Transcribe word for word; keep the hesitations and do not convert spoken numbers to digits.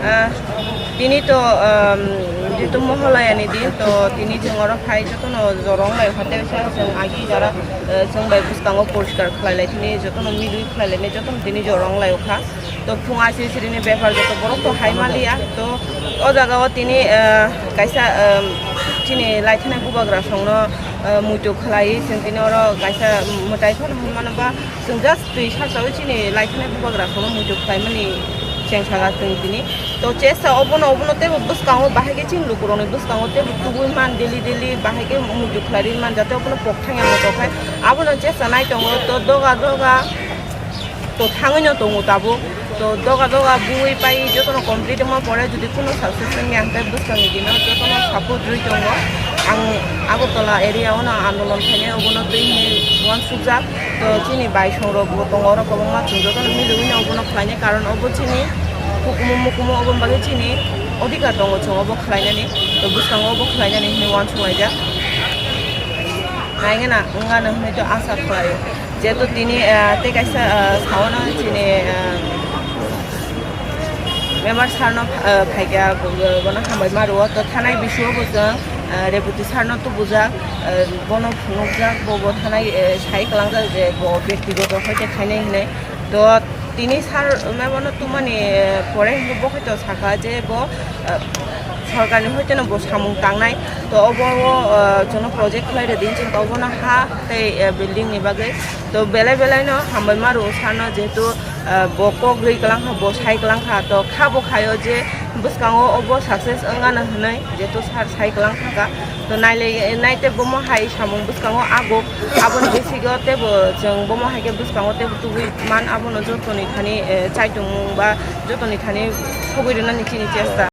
Ah, tini to, um, jitu Moholaya ni din, to tini chwng oro phai jotono jorong lai hotel sa chwng agi jara, eh, chwng bai bwskango poriskar khlai lai, tini jotono milwi khlai lai, jotono tini jorong lai kha. To phung aisi siri ni bepar joto borok to hai maliya, to o jaga o tini, eh, kaisa, um, chini laithana bubagra songno, eh, muitu khlai, chwng tini oro kaisa mwtai phano hwnmano ba, chwng just twi sachawi chini laithana bubagra songno muitu khlaimani chengsaga chwng tini. To chesa obono, obono teibo bwskango bahai khe chini lukurokni bwskango teibo tubui man daily daily bahai khe muitu khlai ri man, jate obono pokthang ya moto khai abono chesa nai tongo. To doga doga to thangwi no tongo tabuk. To doga doga bui pai jotono complete wngma pore jodi kuno success wngya hwnkhe bwskangni dino jotono support rwi tongo. Ang Agartala area o no andolon khainai, obono twi hinwi uansukjak. To chini bai songrok bo tongo, oro kwbangma chwng jotono milwi no obono khlainai, karon obo chini hukumu mukumu, oboni bagwi chini odhikar tongo chwng obo khlainani. To bwskango obo khlainani hinwi uansuk laijak. Naigena wngano hinwi to asa khlaio. Jehetu tini, ah, tei kaisa, ah, saono chini, ah, member sir no, ah, phaikha, bo-, bono hambai ma rwo. To thanai bisingo bo chwng, ah, Reboti sir no tubujak, ah, bono phunukjak, bo, bo thanai, eh, sai kwlangjak je bo bektigoto hoite khainai hinwi. To tini sir memo no tumani, eh, pore hinwi bo hoito sakha je bo, ah, sorkarni hoiteno bo samung tangnai. To obo o, ah, chwngno project khlai rwdi hinwi chwng obono ha tei, eh, building ni bagwi. To belai belai no hambai ma rwo sano, jehetu, ah, bo kok rwi kwlang kha, bo sai kwlang kha, to kha bo khaio je bwskango obo success wngano hwnwi, jehetu sir sai kwlang kha. To nailai, naite bomo hai samung bwskango ago, aboni bisingo teibo chwng bomo hai khe bwskango teibo tubui man, abono jotoni thani, eh, chaitung ba jotoni thani thugui rwnani chini chesta.